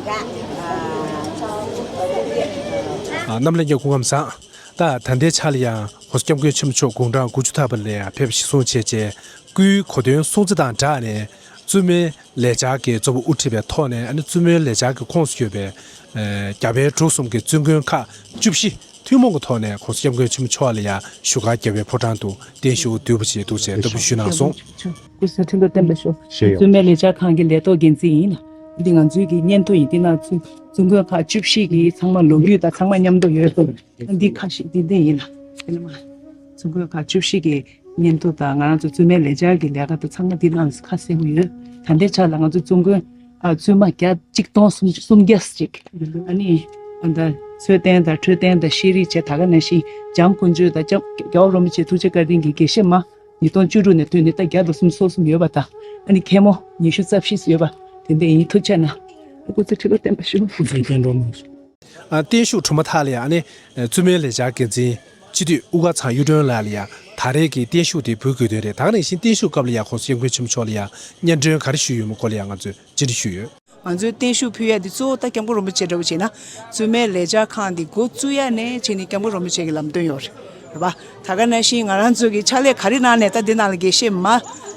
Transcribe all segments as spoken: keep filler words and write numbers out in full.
ཨ། གནམ་ལྷན་རྒྱས་སྐུ་ཁམས་བཟང་། ད་ད་ལྟའི་ཆ་ལ་ཡང་༸གོང་ས་༸སྐྱབས་མགོན་ཆེན་པོ་མཆོག་དགུང་གྲངས་དགུ་བཅུ་ཐམ་པ་ལ་ཡང་ཕེབས་གཞི་བཟུང་བྱས་རྗེས། སྐུའི་གོ་སྟོན་སྲུང་བརྩི་དང་སྦྲགས་ནས། བཙུན་མའི་ལས་འཆར་གྱི་གཙོ་བོ་དབུ་ཁྲིད་པའི་ཐོག་ནས། ཨ་ནི་བཙུན་མའི་ལས་འཆར་གྱི་ཁོངས་སུ་ཡོད་པའི་ཨ་རྒྱ་བལ་འབྲུག་གསུམ་གྱི་བཙུན་དགོན་ཁག་བཅུ་བཞི་ཐུན་མོང་གི་ཐོག་ནས་༸གོང་ས་༸སྐྱབས་མགོན་ཆེན་པོ་མཆོག་ལ་ཡང་བཞུགས་སྒར་རྒྱལ་བའི་ཕོ་བྲང་དུ་བརྟན་བཞུགས་དུས་བབ་ཅིག་འདུག་ཅེས་བསྟར་འབུལ་ཞུས་གནང་སོང་། སྐུ་གཟུགས་ཁྲི་ལོ་བརྟན་པར་ཤོག་ཞེས་ཡོད། བཙུན་མའི་ལས་འཆར་ཁང་གི་ལས་ཐོག་འགན་འཛིན་ཡིན་ལ། འདི་ང་ཚོའི་གི་སྙན་ཐོ་ཡིན། འདི་ནང་བཙུན་བཙུན་དགོན་ཁག་བཅུ་བཞི་གི་ཚང་མ་ལོ་རྒྱུས་དང་ཚང་མ་མཉམ་དུ་ཡོད་སོང་། འདི་ཁ་ཤས་འདི་འདི་ཡིན་ལ། དེ་ནས་མ་བཙུན་དགོན་ཁག་བཅུ་བཞི་གི་སྙན་ཐོ་དང་ང་རང་ཚོ་བཙུན་མའི་ལས་འཆར་གྱི་ལས་ཀ་དང་ཚང་མ་འདི་ནང་ཁ་གསལ་པོ་ཡོད། ད་ལྟའི་ཆ་ལ་ང་ཚོ་བཙུན་དགོན་ཨ་བཙུན་མ་བརྒྱ་གཅིག་སྟོང་སུམ་སུམ་བརྒྱ་ཅིག་ཨ་ནི་ཨ་ད་ཚོད་ལྟ་དང་འཕྲོད་བསྟེན་དང་ཤེས་རིག་བཅས་ད་ག་ནང་བཞིན་འཇམ་དཀོན་མཆོག་དང་ལྕམ་རྒྱལ་བ་རིན་པོ་ཆེ་ཐུགས་རྗེ་བཀའ་དྲིན་གྱིས་དགེ་བཤེས་མ་ཉིས་སྟོང་བཅུ་དྲུག་ནས་ཐོན་ནས་ད་བརྒྱ་དང་སུམ་ཅུ་སོ་གསུམ་ཡོད་པ་དང་། ཨ་ནི་མཁན་མོ་ཉི་ཤུ་རྩ་བཞི་ཡོད་པ་དེ་འདྲ་ཡིན། ཐུགས་རྗེ་གནང་། སྐུ་ཚེ་ཁྲི་ལོ་བརྟན་པར་ཤོག་སྐུ་ཚེ་བརྟན་པར་ཤོག་ཨ། བརྟན་བཞུགས་གྲུབ་མ་ཐག་ལ་ཡང་ཨ་ནི་བཙུན་མའི་ལས་འཆར་འགན་འཛིན་སྤྱི་འཐུས་དབུ་དཀར་ཚང་གཡུ་སྒྲོན་ལགས་ལ་ཡང་ད་རེས་ཀྱི་བརྟན་བཞུགས་དེ་འབུལ་དགོས་དོན་རེད། ད་ག་ནང་བཞིན་བརྟན་བཞུགས་སྐབས་ལ་ཡང་༸གོང་ས་༸སྐྱབས་མགོན་ཆེན་པོ་མཆོག་ལ་ཡང་སྙན་སྒྲོན་ག་རེ་ཞུས་ཡོད་མེད་སྐོར་ལ་ཡང་ང་ཚོས་བཅར་འདྲི་ཞུས་ཡོད། ང་ཚོས་བརྟན་བཞུགས་ཕུལ་ཡ་འདི་གཙོ་བོ་ད་༸སྐྱབས་མགོན་རིན་པོ་ཆེ་འདྲ་བོ་བྱས་ན། བཙུན་མའི་ལས་འཆར་ཁང་འདི་འགོ་བཙུགས་ཡ་ནས་བྱས་ནས་༸སྐྱབས་མགོན་རིན་པོ་ཆེ་གི་ལམ་སྟོན་ཡོད་རེད་པ། ད་ག་ནང་བཞིན་ང་རང་ཚོ་གི་ཕྱག་ལས་ག་རེ་གནང་ནས་ད་འདི་ནང་ལ་དགེ་བཤེས་མ་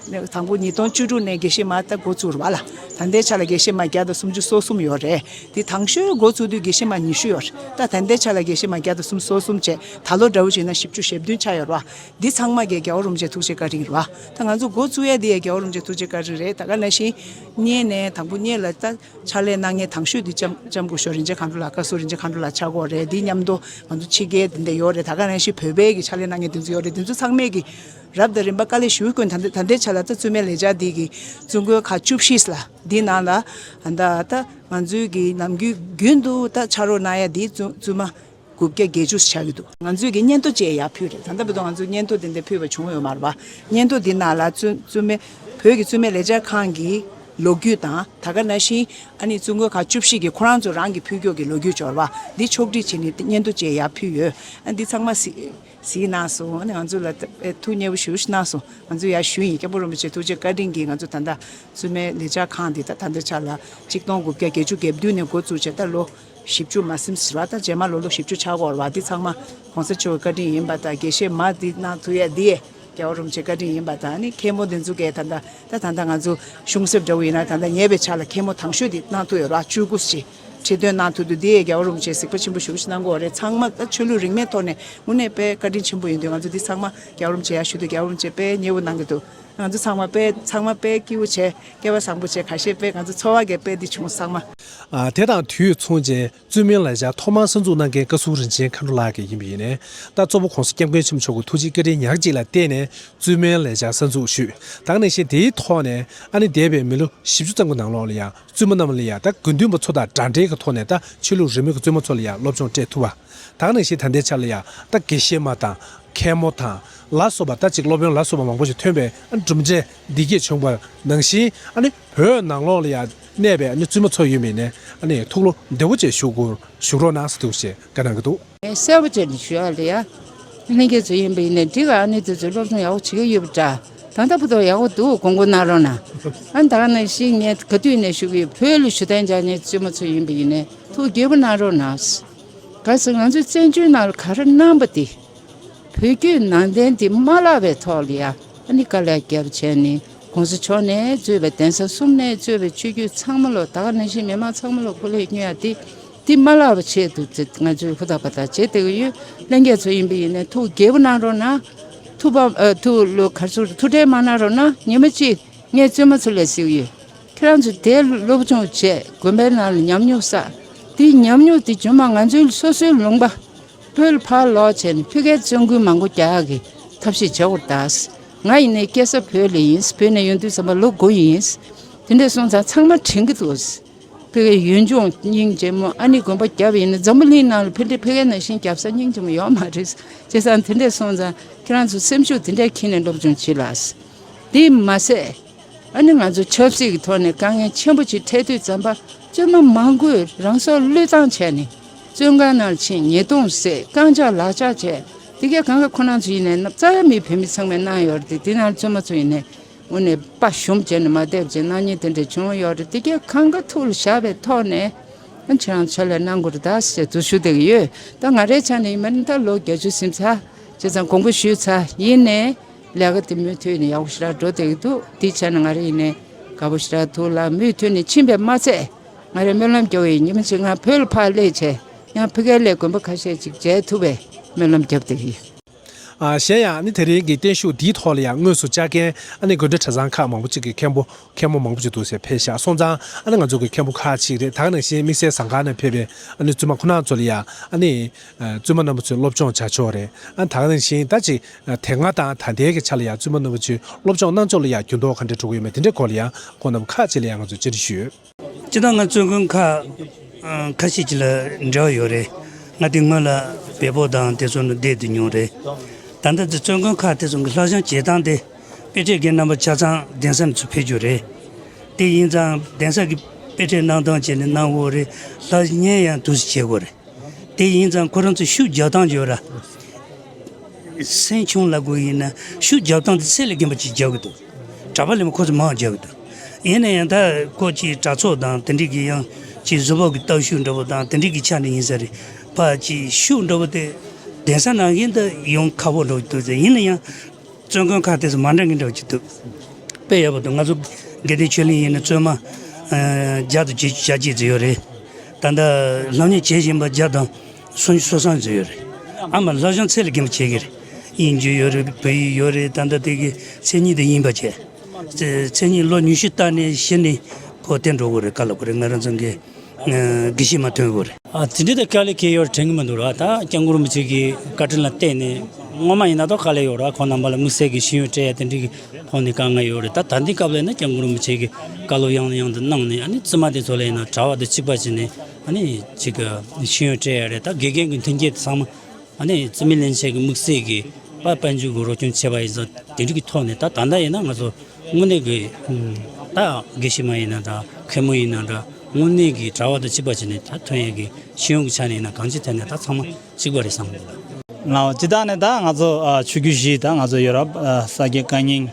དང་པོ་ཉིས་སྟོང་བཅུ་དྲུག་ནས་དགེ་བཤེས་མ་ད་འགོ་བཙུགས་རེད་པ་ལ། ད་ལྟའི་ཆ་ལ་དགེ་བཤེས་མ་བརྒྱ་དང་སུམ་ཅུ་སོ་གསུམ་ཡོད་རེད། དེ་དང་ཤོས་འགོ་བཙུགས་དུས་དགེ་བཤེས་མ་ཉི་ཤུ་ཡོད་རེད། ད་ད་ལྟའི་ཆ་ལ་དགེ་བཤེས་མ་བརྒྱ་དང་སུམ་ཅུ་སོ་གསུམ་བྱས། ད་ལོ་འདྲ་བོ་བྱས་ན་བཞི་བཅུ་ཞེ་བདུན་ཆགས་ཡོད་རེད་པ། འདི་ཚང་མ་གི་རྒྱལ་བ་རིན་པོ་ཆེ་ཐུགས་རྗེ་བཀའ་དྲིན་རེད་པ། ད་ང་ཚོ་འགོ་བཙུགས་ཡ་འདི་ཡ་རྒྱལ་བ་རིན་པོ་ཆེ་ཐུགས་རྗེ་བཀའ་དྲིན་རེད། ད་ག་ནང་བཞིན་སྔོན་ནས་དང་པོ་སྔོན་ལ་ད་ཕྱག་ལས་གནང་མཁན་དང་ཤོས་འདི་ལྕམ་ལྕམ་སྐུ་ཞབས་རིན་ཆེན་མཁའ་འགྲོ་ལགས། བཀའ་ཟུར་རིན་ཆེན་མཁའ་འགྲོ་ལགས་ཆགས་ཀྱི་ཡོད་རེད། འདི་མཉམ་དུ་ང་ཚོ་ཕྱི་རྒྱལ་འདི་འདྲ་ཡོད་རེད། ད་ག་ནང་བཞིན་བོད་པའི་གི་ཕྱག་ལས་གནང་མཁན་འདི་ཚོ་ཡོད་རེད། འདི་ཚོ་ཚང་མས་གི་རབ་དང་རིམ་པ་དཀའ་ལས་ཞུ་དགོས། ད་ལྟ་ད་ལྟའི་ཆ་ལ་ད་བཙུན་མའི་ལས་འཆར་འདི་གི་བཙུན་དགོན་ཁག་བཅུ་བཞི་ལ་འདི་ནང་ལ་ད་ད་ང་ཚོའི་གི་ནམ་རྒྱུན་རྒྱུན་དུ་ད་ཕྱག་རོགས་གནང་ཡ་འདི་བཙུན་བཙུན་མ་དགུ་བརྒྱ་བརྒྱད་ཅུ་ཆགས་ཀྱི་འདུག་ང་ཚོས་ཀྱི་སྙན་ཐོ་བཅས་ཡར་ཕུལ་རེད། ད་ལྟ་བར་དུ་ང་ཚོས་སྙན་ཐོ་དེ་འདྲ་ཕུལ་བ་བྱུང་ཡོད་མ་རེད་པ། སྙན་ཐོ་འདི་ནང་ལ་བཙུན་བཙུན་མའི་བོད་ཀྱི་བཙུན་མའི་ལས་འཆར་ཁང་གི་ལོ་རྒྱུས་དང་། ད་ག་ནང་བཞིན་ཨ་ནི་བཙུན་དགོན་ཁག་བཅུ་བཞི་གི་ཁོ་རང་ཚོ་རང་གི་ཕུལ་སྐྱོར་གྱི་ལོ་རྒྱུས་འབྱོར་བ་འདི་ཕྱོགས་སྒྲིག་བྱས་ནས་སྙན་ཐོ་བཅས་ཡར་ཕུལ་ཡོད། ཨ་འདི་ཚང་མ་གཟིགས་གཟིགས་གནང་སོང་། ཨ་ནི་ང་ཚོ་ལ་ཐུགས་མཉེས་པོ་ཞེ་པོ་ཞིག་གནང་སོང་། ང་ཚོ་ཡར་ཞུས་ཡིན། སྐྱབས་མགོན་རིན་པོ་ཆེ་ཐུགས་རྗེ་བཀའ་དྲིན་གྱིས་ང་ཚོ་ད་ལྟ་བཙུན་མའི་ལས་འཆར་ཁང་འདི་ད་ད་ལྟའི་ཆ་ལ་གཅིག་སྟོང་དགུ་བརྒྱ་བརྒྱད་ཅུ་གྱ་བདུན་ནས་འགོ་བཙུགས་བྱས་ད་ལོ་བཞི་བཅུ་མ་ཟིན་ཟེར་བ། ད་རྗེས་མ་ལོ་ལོ་བཞི་བཅུ་ཆགས་ཀྱི་ཡོད་རེད་པ། འདི་ཚང་མ་༸གོང་ས་མཆོག་གི་བཀའ་དྲིན་ཡིན་པ་དང་། དགེ་བཤེས་མ་འདི་གནང་ཐུབ་ཡ་འདི་ཡས་རྒྱལ་བ་རིན་པོ་ཆེའི་བཀའ་དྲིན་ཡིན་པ་དང་། ཨ་ནི་མཁན་མོ་འདི་ཚོ་གས་ད་ལྟ་ད་ད་ལྟ་ང་ཚོ་གཞུང་གསར་འདྲ་བོ་ཡིན་ན་ད་ལྟ་ཉེ་བའི་ཆར་ལ་མཁན་མོ་དང་ཤོས་འདི་གནང་ཐུབ་ཡོད་རེད་པ། བཅུ་དགུ་ཅིག་ཁྲི་འདོན་གནང་ཐུབ་འདུག་འདི་ཡས་རྒྱལ་བ་རིན་པོ་ཆེས་གཟིགས་པ་ཆེན་པོ་ཞེ་པོ་ཞིག་གནང་གི་ཡོད་རེད། ཚང་མ་ད་ཆོས་ལུགས་རིས་མེད་ཐོག་ནས་དངོས་གནས་དཔེ་བཀའ་དྲིན་ཆེན་པོ་ཡིན་དུས། ང་ཚོ་འདི་ཚང་མ་རྒྱལ་བ་རིན་པོ་ཆེ་ཡར་ཞུ་དུས་རྒྱལ་བ་རིན་པོ་ཆེས་དཔེ་མཉེས་པོ་གནང་གི་འདུག་ང་ཚོ་ཚང་མ་དཔེ་ཚང་མ་དཔེ་སྐྱིད་པོ་བྱས། སྐལ་བ་བཟང་པོ་བྱས། ཁ་ཤས་དཔེ་ང་ཚོ་འཚོ་བ་གས་དཔེ་འདི་བྱུང་། ཚང་མ། ཨ། དེ་དང་དུས་མཚུངས་ཀྱི་བཙུན་མའི་ལས་འཆར་ཐོག་མར་གསར་འཛུགས་གནང་མཁན་བཀའ་ཟུར་རིན་ཆེན་མཁའ་འགྲོ་ལགས་ཀྱིས་ཡིན་པ་ཡིན་ནའི། ད་གཙོ་བོ་༸གོང་ས་༸སྐྱབས་མགོན་ཆེན་པོ་མཆོག་གི་ཐུགས་རྗེ་བཀའ་དྲིན་ཉག་གཅིག་ལ་བརྟེན་ནས་བཙུན་མའི་ལས་འཆར་གསར་འཛུགས་ཞུས། ད་ག་ནང་བཞིན་དེའི་ཐོག་ནས་ཨ་ནི་འདས་པའི་མི་ལོ་བཞི་བཅུ་ཙམ་གྱི་ནང་ལོགས་ལ་ཡང་བཙུན་མ་རྣམས་ལ་ཡང་ད་དགེ་འདུན་པ་ཚོ་དང་འདྲ་འདྲའི་གི་ཐོག་ནས་ད་ཆོས་ལུགས་རིས་མེད་ཀྱི་བཙུན་མ་ཚོ་ལ་ཡང་སློབ་སྦྱོང་སྤྲད་ཐུབ་པ། ད་ག་ནང་བཞིན་ད་ལྟའི་ཆ་ལ་ཡང་ད་དགེ་བཤེས་མ་དང་། མཁན་མོ་དང་ལ་སོགས་པ། ད་ཅིག་སློབ་དཔོན་ལ་སོགས་པ་མང་པོ་ཞིག་ཐོན་པའི་ཨ་ནི་གྲུབ་འབྲས་འདི་གས་བྱུང་བ་ནང་བཞིན། ཨ་ནི་བོད་ནང་ལོགས་ལ་ཡང་གནས་པའི་ཨ་ནི་བཙུན་མ་ཚོ་ཡོད་མེད་ནས་ཨ་ནི་ཐུགས་བློ་བདེ་བོ་བྱས་བཞུགས་དགོས། བཞུགས་རོགས་གནང་ཟེར་འདུག་ཅེས་བཀའ་གནང་གི་འདུག་གསལ་པོ་བྱས་ནས་ཞུ་ཡག་ལ་ཡ། ལྷན་རྒྱས་ཚོ་ཡིན་པ་ཡིན་ནའི་འགྲིག་ག་ཨ་ནི་དེ་ཚོས་སློབ་སྦྱོང་ཡག་པོ་བྱེད་ཀྱི་ཡོད་པ་འདྲ། ད་ལྟ་བར་དུ་ཡག་པོ་འདུག་དགོངས་སྐོར་གནང་རོགས་གནང་། ཨ་ནི་ད་ག་ནང་བཞིན་ངས་ག་དུས་ནས་ཞུ་གི་ཡོད། བོད་ལ་བཞུགས་གདན་འཇགས་མཁན་བཙུན་མ་ཚོ་ཡིན་པ་ཡིན་ནའི་ཐུགས་དགྱེས་པོ་གནང་རོགས་གནང་། གལ་སྲིད་ང་ཚོའི་བཙན་བྱོལ་ནང་ལ་ག་རེ་གནང་པ་དེ། བོད་བརྒྱུད་ནང་བསྟན་འདི་མ་བརླག་པའི་ཐོག་ལ་ཡ་ཨ་ནི་དཀའ་ལས་རྒྱབ་བྱས་ནས། ༸གོང་ས་མཆོག་ནས་གཙོས་པའི་གདན་ས་གསུམ་ནས་གཙོས་པའི་ཆོས་བརྒྱུད་ཚང་མ་ལོ། ད་ག་ནང་བཞིན་མི་མང་ཚང་མ་ལོ་ཕུགས་ལས་སྐྱོན་ཡ་དེ། འདི་མ་བརླག་པ་ཆེད་དུ་ང་ཚོས་ཧུར་ཐག་པ་ཐག་བྱེད་བསྡད་ཀྱི་ཡོད། ལྷན་རྒྱས་ཚོ་ཡིན་པ་ཡིན་ནའི་ཐུགས་དགྱེས་པོ་གནང་རོགས་གནང་། ཐུགས་ཕམ་ཨ་ཐུགས་ལོ་གར་སོར་ཐུགས་ཁྲལ་མ་གནང་རོགས་གནང་། ཉི་མ་གཅིག་ངས་བཙུན་མ་ཚོ་ལ་ཟེར་གྱི་ཡོད། ཁྱེད་རང་ཚོ་དེར་སློབ་སྦྱོང་བྱས། དགོན་པའི་ནང་ལ་ཉམས་མྱོང་བསགས། དེའི་ཉམས་མྱོང་དེ་རྗེས་མ་ང་ཚོའི་སོ་སོའི་ལུང་པ་བོད་ལ་ཕར་ལོག་བྱས་ནས་ཕ་གིར་བཙུན་དགོན་མང་པོ་རྒྱག་གི་ཐབས་ཤེས་བྱེད་དགོས་ད། ང་ཡིན་ནའི་སྐྱེས་ས་བོད་ལ་ཡིན། བོད་ནས་ཡོང་དུས་ཙམ་པ་ལོ་དགུ་ཡིན། དེ་འདྲ་སོང་ཙང་ཚང་མ་དྲན་གྱི་འདུག་ཕ་གིའི་ཡུལ་ལྗོངས་སྙིང་རྗེ་མོ། ཨ་ནི་དགོན་པ་བརྒྱབ་པ་ཡིན་ན་འཛམ་བུ་གླིང་ནང་ལ་ཕ་གི་ཕ་གི་ནང་བཞིན་བརྒྱབ་ས་སྙིང་རྗེ་མོ་ཡོད་མ་རེད། བྱས་ཙང་དེ་འདྲ་སོང་ཙང་ཁྱེད་རང་ཚོ་སེམས་ཤུགས་དེ་འདྲ་འཁྱེར་ནས་སློབ་སྦྱོང་བྱེད་ལ། དེ་མ་ཟད། ཨ་ནི་ང་ཚོ་ཆབ་སྲིད་ཀྱི་ཐོག་ནས་དཀའ་ངལ་ཆེན་པོ་ཅིག་འཕྲད་དུས་ཙམ་པ། བཙུན་མ་མང་པོས་རང་སྲོག་བློས་བཏང་བྱས་ནས་བཙོན་ཁང་ནང་ཕྱིན། ཉེས་རྡུང་བཟས། རྐང་ལྕགས་ལག་ལྕགས་བྱས། དེ་གས་གང་ག་ཁོ་རང་ཚོ་ཡིན་ནའི་རྩ་བའི་མི་བོད་མི་ཚང་མས་གནང་ཡོད་རེད་དེ། དེ་ནང་བཙུན་མ་ཚོ་ཡིན་ནའི་དངོས་གནས་དཔའ་ཞུམ་བྱས་ནས་མ་བསྡད་པ་བྱས་གནང་མཁན་དེ་འདྲ་བྱུང་ཡོད་རེད། དེ་གས་གང་ག་ཐུགས་ལ་བཞག་པའི་ཐོག་ནས། ཁྱེད་རང་ཕྱག་ལས་གནང་དགོས་རེད་ད་ཟེར་དུ་ཞུ་བསྡད་ཀྱི་ཡོད། ད་ང་རའི་ཆ་ནས་ཡིན་མིན་ད་ལོ་བརྒྱད་ཅུ་ཟིན་ཚར། བྱས་ཙང་དགོངས་པ་ཞུས་ཚར། ཡིན་ནའི་ལས་ཀ་དེ་མུ་མཐུད་ནས་ཡག་པོ་ཞེ་དྲག་འགྲོ་བསྡད་ཀྱི་འདུག་དེའི་ཆ་ནས་ང་རེ་ཡིན་ནའི་དགའ་པོ་ཞེ་དྲག་འདུག་ལ། མུ་མཐུད་ནས་ཕྱིན་པས་མ་ཚད་ང་རེ་སྨོན་ལམ་རྒྱག་གི་ཡིན། ཉི་མ་གཅིག་ང་བོད་ལ་ཕར་སླེབས་བྱས་ཡང་ཕ་གིར་སླེབས་དགོན་པ་ཁ་ཤས་ཅིག་མཇལ་ཐུབ་པའི་སྨོན་ལམ་རྒྱབ་བསྡད་ཀྱི་ཡིན། ཨ་གཞན་ཡང་ཨ་ནི་དེ་རིང་གི་བརྟན་བཞུགས་འདིའི་ཐོག་ལ་ཡང་དངོས་སུ་བཅར་མཁན་ཨ་ནི་དགོན་སྡེ་གྲྭ་ཚང་ཁག་མང་པོ་ཅིག་གི་མཁན་པོ་མཁན་པོ་མང་པོ་ཅིག་འདུག་ཟེར་ཕེབས་ཤག་སོང་ཙང་ཨ་ནི་ང་ཚོ་གི་མཁན་པོ་ཁག་ཅིག་རེད། ད་ག་ནང་བཞིན་དམིགས་བསལ་ཟངས་དཀར་ནས་ཕེབས་པའི་ཨ་ནི་བཙུན་མ་ཁོ་རང་ཚོ་ལ་ཡང་ཨ་ནི་བཙུན་མ་རྣམ་པ་ཚོས་སློབ་སྦྱོང་བྱ་ཕྱོགས་རེད། ཨ་ད་ག་ནང་བཞིན་ད་ཅིག་དེ་སྔ་དང་ད་ལྟའི་གི་ཆ་ལ་ཡང་བཙུན་མ་རྣམ་པ་ཚོས་སློབ་སྦྱོང་གནང་ཕྱོགས་ལ་ཡང་འགྱུར་ལྡོག་ག་འདྲ་འགྲོ་གི་ཡོད་མེད་དེ་འདྲའི་སྐོར་ལ་ཡང་ཁོང་རྣམ་པ་ཁག་ཅིག་ལ་ཡང་ང་ཚོས་བཅར་འདྲི་ཞུས་ཡོད། སྤྱིར་བཏང་ང་བཙུན་དགོན་ཁག་ཁ་ཤས་ཅིག་ལ་འབྲེལ་བ་ཡོད་རེད། ང་དེ་སྔོན་ལ་བལ་པོ་དང་དེ་ཚོ་ནང་བསྡད་དུ་མྱོང་རེད། ད་ལྟ་དེ་བཙུན་དགོན་ཁག་དེ་ཚོ་གི་སློབ་སྦྱོང་བྱེད་སྟངས་དེ་དཔེ་ཁྲིད་མཁན་རྣམ་པ་ཆ་ཚང་གདན་ས་ནས་ཚུར་ཕེབས་རྒྱུ་རེད། དེ་ཡིན་ཙང་གདན་ས་གི་དཔེ་ཁྲིད་གནང་སྟངས་བྱས་ནས་གནང་དགོས་རེད། སློབ་གཉེར་ཡང་དུས་སུ་བྱེད་དགོས་རེད། དེ་ཡིན་ཙང་ཁོ་རང་ཚོ་ཤུགས་རྒྱག་སྟངས་ཡོད་ར། སེམས་ཆུང་ལབ་དགོས་ཡིན་ན་ཤུགས་རྒྱག་སྟངས་དེ་ཚད་ལས་བརྒལ་བ་ཅིག་རྒྱག་གི་འདུག་གྲྭ་པ་ལས་མ་ཁོ་ཚོ་མང་རྒྱག་གི་འདུག་ཡིན་ན་ཡང་ད་ཁོ་ཅིག་གྲྭ་ཚོགས་དང་དེ་འདྲས་ཀྱི་ཡང་ཅིག་བཟོ་བོ་གི་སྟོབས་ཤུགས་འདྲ་བོ་དང་དེ་འདྲས་ཀྱི་ཆ་ནས་ཡིན་ས་རེད། ཕ་ཅིག་ཤུགས་འདྲ་བོ་དེ་གདན་ས་ནང་བཞིན་དུ་ཡོང་ཁག་པོ་འདྲ་བོ་འདུག་ཟེར། ཡིན་ན་ཡང་བཙུན་དགོན་ཁག་དེ་ཚོ་མ་འདྲ་གི་འདྲ་བོ་ཅིག་འདུག་དཔེ་ཡག་པོ་འདུག་ང་ཚོ་དགེ་ལྡན་ཆོས་གླིང་ཡིན་ན་བཙུན་མ་བརྒྱ་དང་བརྒྱད་ཅུ་གྱ་གཅིག་ཙམ་ཡོད་རེད། ད་ལྟ་སློབ་གཉེར་བྱེད་བཞིན་པ་བརྒྱ་དང་སུམ་ཅུ་སོ་གསུམ་ཙམ་ཡོད་རེད། ཨ་མ་སློབ་སྦྱོང་ཚད་ལས་བརྒལ་བ་བྱེད་ཀྱི་རེད། དབྱིན་ཇི་ཡོད་རེད། བོད་ཡིག་ཡོད་རེད། ད་ལྟ་དེ་གི་མཚན་ཉིད་དེ་དབྱིན་པ་བྱས། མཚན་ཉིད་ལོ་ཉི་ཤུ་ལྟར་ནས་གཞི་ནས་ཁོ་བསྟན་འགྲོ་དགོས་རེད། བཀའ་སློབ་དགོས་རེད། ང་རང་ཚོ་གི་དགེ་བཤེས་མ་ཐོན་དགོས་རེད། ཨ་དེ་འདྲ་དེ་དཀའ་ལས་ཁག་ཡོད་དྲན་གི་མི་འདུག་ར། ད་སྐྱབས་མགོན་རིན་པོ་ཆེ་གི་བཀའ་དྲིན་ལ་བརྟེན་ནས་སྔོན་མ་ཡིན་ན་ད་དཀའ་ལས་ཡོད་ར། ཁོང་རྣམ་པ་ལ་དམིགས་བསལ་གྱི་ཤེས་ཡོན་སྤྲད་ཡ་དེ་འདྲ་གི་ཐོག་ནས་དཀའ་ངལ་ཡོད་རེད། ད་ད་འདི་སྐབས་ལ་ཡིན་ན་སྐྱབས་མགོན་རིན་པོ་ཆེ་གི་བཀའ་སློབ་ཡང་ནས་ཡང་དུ་གནང་ནས་ཨ་ནི་བཙུན་མ་དེ་ཚོ་ལ་ཡིན་ན་གྲྭ་པ་དང་གཅིག་པ་བྱས་ནས་ཨ་ནི་ཅིག་གི་ཤེས་ཡོན་སྤྲད་ཡ་རེད། ད་དགེ་རྒན་གྱི་མཐུན་རྐྱེན་དེ་ཚང་མ་ཨ་ནི་བཙུན་མའི་ལེན་ཆེད་ཀྱི་དམིགས་བསལ་གྱི་པ་དཔལ་འབྱོར་གྱི་རོགས་སྐྱོར་བྱས་པ་ཡིན་ཙང་དེ་འདྲ་གི་ཐོག་ནས་ད་ད་ལྟ་ཡིན་ན་ང་ཚོ་དངོས་གནས་ཀྱི་ད་དགེ་བཤེས་མ་ཡིན་ན་འདྲ། མཁན་མོ་ཡིན་ན་འདྲ། དངོས་གནས་ཀྱི་གྲྭ་པ་དང་གཅིག་པ་བྱས་ནས་ད་ཐོན་ཡས་ཀྱི་ཤེས་ཡོན་གྱི་ཆ་ནས་ཡིན་ན་གང་ཅིའི་ཐད་ནས་ད་ཚང་མ་གཅིག་པ་རེད་བསམ་གྱི་འདུག་ལའོ། སྤྱིར་བཏང་ནས་ད་ང་ཚོ་ཨ་ཆོས་བརྒྱུད་བཞི་ད་ང་ཚོ་ཡོད་ར། ཨ་ས་སྐྱ་བཀའ་རྙིང་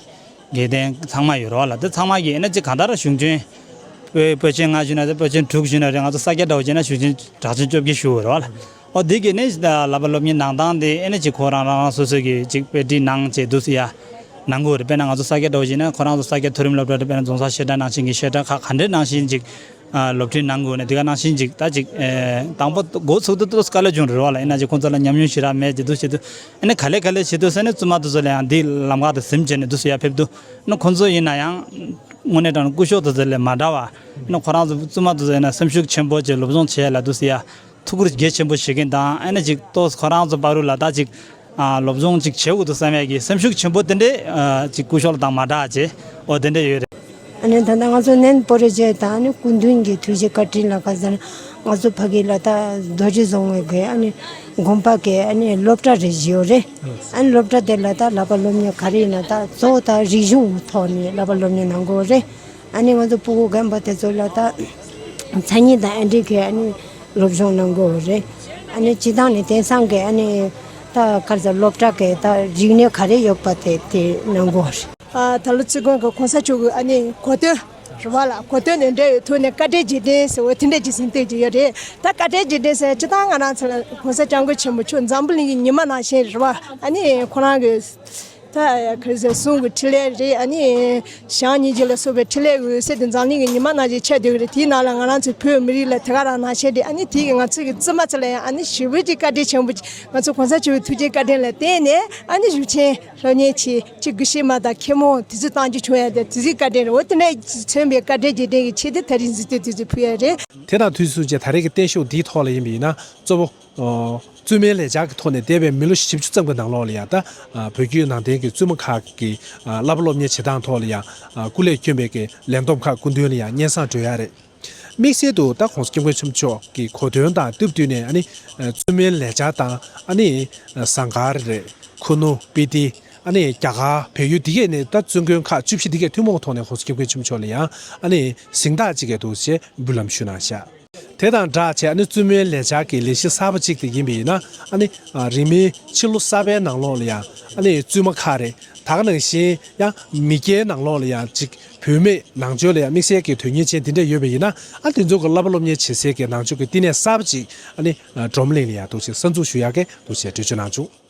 དགེ་ལྡན་ཚང་མ་ཡོད་ར་བ་ལ། དེ་ཚང་མ་གི་ཨེ་ན་ཅིག་གང་ལྟར་གཞུང་ཆེན་པོད་པོད་ཆེན་ལྔ་ཞུ་ན་རེད། པོད་ཆེན་དྲུག་ཞུ་ན་རེད། ང་ཚོ་ས་སྐྱ་འདྲ་བོ་བྱས་ན་གཞུང་ཆེན་གྲགས་ཆེན་བཅོ་བརྒྱད་ཞུ་དགོས་ར་བ་ལ། ཨོ་དེ་གི་ནི་བསླབ་པ་སློབ་གཉེར་གནང་སྟངས་དེ་ཨེ་ན་ཅིག་ཁོ་རང་རང་རང་སོ་སོ་གི་ཅིག་དཔེ་ཁྲིད་གནང་བྱས་འདུག་སེ་ཡ་གནང་དགོས་རེད། དཔེར་ན་ང་ཚོ་ས་སྐྱ་འདྲ་བོ་བྱས་ན་ཁོ་རང་ཚོ་ས་སྐྱ་མཐོ་རིམ་སློབ་གྲྭ་དེ་དཔེར་ན་རྫོང་སར་བཤད་གྲྭ་ནང་བཞིན་གྱི་བཤད་གྲྭ་ཁག་ག་འདྲའི་ནང་བཞིན་ཅིག་ཨ་སློབ་ཁྲིད་གནང་དགོས་ནས་དེ་ག་ནང་བཞིན་ཅིག་ད་ཅིག་ཨེ་དང་པོ་འགོ་ཚུགས་དུས་ཏོག་ཙམ་དཀའ་ལས་བྱུང་རེད་བ་ལ། ཡིན་ན་ཅིག་ཁོང་ཚོ་ལ་ཉམས་མྱོང་ཞེ་དྲག་མེད་ཅེས་འདུག་བྱེད་དུས་ཨ་ནི་ག་ལེ་ག་ལེ་བྱེད་དུས་ས་ནི་བཙུན་མ་དེ་ཚོ་ལ་ཡང་འདི་ལམ་ཁ་དེ་ཟིན་བྱས་ནས་འདུག་སེ་ཡར་ཕེབས་དུས་ཨ་ནི་ཁོང་ཚོ་ཡིན་ན་ཡང་དངོས་གནས་དྲང་གནས་སྐུ་ཞབས་དེ་ཚོ་ལས་མ་འདྲ་བ། ཨ་ནི་ཁོ་རང་ཚོ་བཙུན་མ་དེ་ཚོ་ཡིན་ན་སེམས་ཤུགས་ཆེན་པོ་བྱས་སློབ་སྦྱོང་བྱས་ལ་འདུག་སེ་ཡ་ཐུགས་ཁུར་གལ་ཆེན་པོ་བཞེས་མཁན་དང་ཨ་ནི་ཅིག་ཏོག་ཁོ་རང་ཚོ་བར་དུ་ལ་ད་ཅིག་ཨ་སློབ་སྦྱོང་ཅིག་བྱེད་དགོས་འདུག་བསམ་ཡས་ཀྱི་སེམས་ཤུགས་ཆེན་པོ་དེ་འདྲས་ཨ་ཅིག་སྐུ་ཞབས་དང་མ་འདྲ་བྱས་འོ་དེ་འདྲས་ཡོད་རེད། ཨ་ནི་ད་ལྟ་ང་ཚོ་ནན་པོ་རེ་བྱས་དང་ཨ་ནི་སྐུ་མདུན་གྱི་ཐུགས་རྗེ་བཀའ་དྲིན་ལ་ག་ཟེར་ན་ང་ཚོ་ཕ་གི་ལ་ད་རྡོ་རྗེ་རྫོང་བའི་གི་ཨ་ནི་དགོན་པ་གི་ཨ་ནི་སློབ་གྲྭ་རེ་བཞི་ཡོད་རེད། ཨ་ནི་སློབ་གྲྭ་དེ་ལ་ད་བསླབ་པ་སློབ་གཉེར་ག་རེ་ཡིན་ན་ད་གཙོ་བོ་ད་རིག་གཞུང་ཐོག་ནས་བསླབ་པ་སློབ་གཉེར་གནང་དགོས་རེད། ཨ་ནི་ང་ཚོ་སྤུ་གུ་རྒན་པ་དེ་ཚོ་ལ་ད་མཚན་ཉིད་དང་ཨེ་འདྲའི་གི་ཨ་ནི་སློབ་སྦྱོང་གནང་དགོས་རེད། ཨ་ནི་སྤྱི་བཏང་ནས་དེང་སང་གི་ཨ་ནི་ད་ག་རེ་ཟེར་སློབ་གྲྭ་གི་ད་རིག་གནས་ག་རེ་ཡོད་པ་དེ་དེ་གནང་དགོས་རེད། ཨ་ད་ལོ་བཙུན་དགོན་གི་གོང་ས་མཆོག་གི་ཨ་ནི་གོ་སྟོན་རེད་བ་ལ། གོ་སྟོན་ནས་འབྲེལ་ཡོད་ཐོག་ནས་བཀའ་དྲིན་རྗེས་དྲན་ཟེར་བ་དེ་འདྲ་ཅིག་ཟིན་བསྡད་ཀྱི་ཡོད་རེད། ད་བཀའ་དྲིན་རྗེས་དྲན་ཟེར་སྤྱི་བཏང་ང་རང་ཚོ་ལ་གོང་ས་སྐྱབས་མགོན་ཆེན་པོ་མཆོག་འཛམ་བུ་གླིང་གི་ཉི་མ་ནང་བཞིན་རེད་བ། ཨ་ནི་ཁོ་རང་གི་ད་ག་རེ་ཟེར་གསུང་གི་འཕྲིན་ལས་རེད། ཨ་ནི་བྱམས་སྙིང་རྗེ་ལ་སོགས་པའི་འཕྲིན་ལས་འོད་ཟེར་དེ་འཛམ་གླིང་གི་ཉི་མ་ནང་བཞིན་ཁྱབ་བསྡད་ཀྱི་རེད། དེའི་ནང་ལ་ང་རང་ཚོའི་བོད་མི་རིགས་ལ་དེ་ག་རང་ནང་བཞིན་རེད། ཨ་ནི་དེ་གི་ང་ཚོ་གི་བཙུན་མ་ཚོ་ལ་ཡང་ཨ་ནི་ཞེ་པོ་ཅིག་བཀའ་དྲིན་ཆེན་པོ་ཅིག་ང་ཚོ་གོང་ས་མཆོག་གི་ཐུགས་རྗེ་བཀའ་དྲིན་ལ་བརྟེན་ནས་ཨ་ནི་གཞུང་ཆེན་སློབ་གཉེར་བྱེད་ཅིག་དགེ་བཤེས་མ་དང་མཁན་མོ་དེ་ཚོ་བཏང་རྒྱུ་བྱུང་ཡ་དེ་དེ་ཚོའི་བཀའ་དྲིན་རེད། འོ་དེ་ནས་མཚོན་པའི་བཀའ་དྲིན་རྗེས་དྲན་གྱི་ཆེད་དུ་ད་རིང་གཟིགས་ཚོད་དེ་ཚོ་ཕུལ་ཡ་རེད། དེ་དང་དུས་གསུམ་གྱི་ད་རེས་ཀྱི་བརྟན་བཞུགས་འདིའི་ཐོག་ལ་ཡིན་པ་ཡིན་ན་གཙོ་བོ། ཨོ། བཙུན་མའི་ལས་འཆར་གྱི་ཐོག་ནས་འདས་པའི་མི་ལོ་བཞི་བཅུ་ཙམ་གྱི་ནང་ལོགས་ལ་ཡང་ད་ཨ་བོད་བརྒྱུད་ནང་བསྟན་གྱི་བཙུན་མ་ཁག་གི་ཨ་བསླབ་པ་སློབ་གཉེར་བྱེད་སྟངས་ཐོག་ལ་ཡང་ཨ་སྐུ་ལས་བསྐྱོན་པའི་གི་ལས་བསྡོམས་ཁག་སྐུ་མདུན་ལ་ཡང་སྙན་སེང་སྒྲོན་ཡ་རེད། དམིགས་བསལ་དུ་ད་༸གོང་ས་༸སྐྱབས་མགོན་ཆེན་པོ་མཆོག་གི་གོ་སྟོན་དང་སྟབས་བསྟུན་ནས་ཨ་ནི་ཨ་བཙུན་མའི་ལས་འཆར་དང་ཨ་ནི་ཨ་ཟངས་དཀར་རེད། ཁུ་ནུ། སྤི་ཏི། ཨ་ནི་རྒྱ་གར་བལ་ཡུལ་འདི་གས་ནས་ད་བཙུན་དགོན་ཁག་བཅུ་བཞི་འདི་གས་ཐུན་མོང་ཐོག་ནས་༸གོང་ས་༸སྐྱབས་མགོན་ཆེན་པོ་མཆོག་ལ་ཡང་ཨ་ནི་གཟེངས་རྟགས་ཅིག་གས་འདུག་ཅེས་འབུལ་ལམ་ཞུས་གནང་ཤག་དེ་དང་སྦྲགས་བྱས་ཨ་ནི་བཙུན་མའི་ལས་འཆར་གྱི་ལས་གཞི་གསར་པ་གཅིག་དེ་ཡིན་པ་ཡིན་ན། ཨ་ནི་ཨ་རིང་མིན་ཕྱི་ལོ་གསར་པའི་ནང་ལོགས་ལ་ཡང་ཨ་ནི་བཙུན་མ་ཁག་རེད། ད་ག་ནང་བཞིན་ཡང་མི་སྐྱའི་ནང་ལོགས་ལ་ཡང་གཅིག་བུད་མེད་ནང་ཆོས་ལ་ཡང་དམིགས་བསལ་གྱི་དོན་གཉེར་ཅན་དེ་འདྲ་ཡོད་པ་ཡིན་ན། ཨ་དེ་ཚོ་གི་བསླབ་པ་སློབ་གཉེར་བྱེད་སའི་གི་ནང་ཆོས་ཀྱི་བསྟི་གནས་གསར་པ་གཅིག་ཨ་ནི་འབྲོམ་གླིང་ལ་ཡང་འདུག་སེ་གསར་འཛུགས་ཞུ་ཡག་གི་འདུག་སེ་གྲོས་ཆོད་གནང་བྱུང་།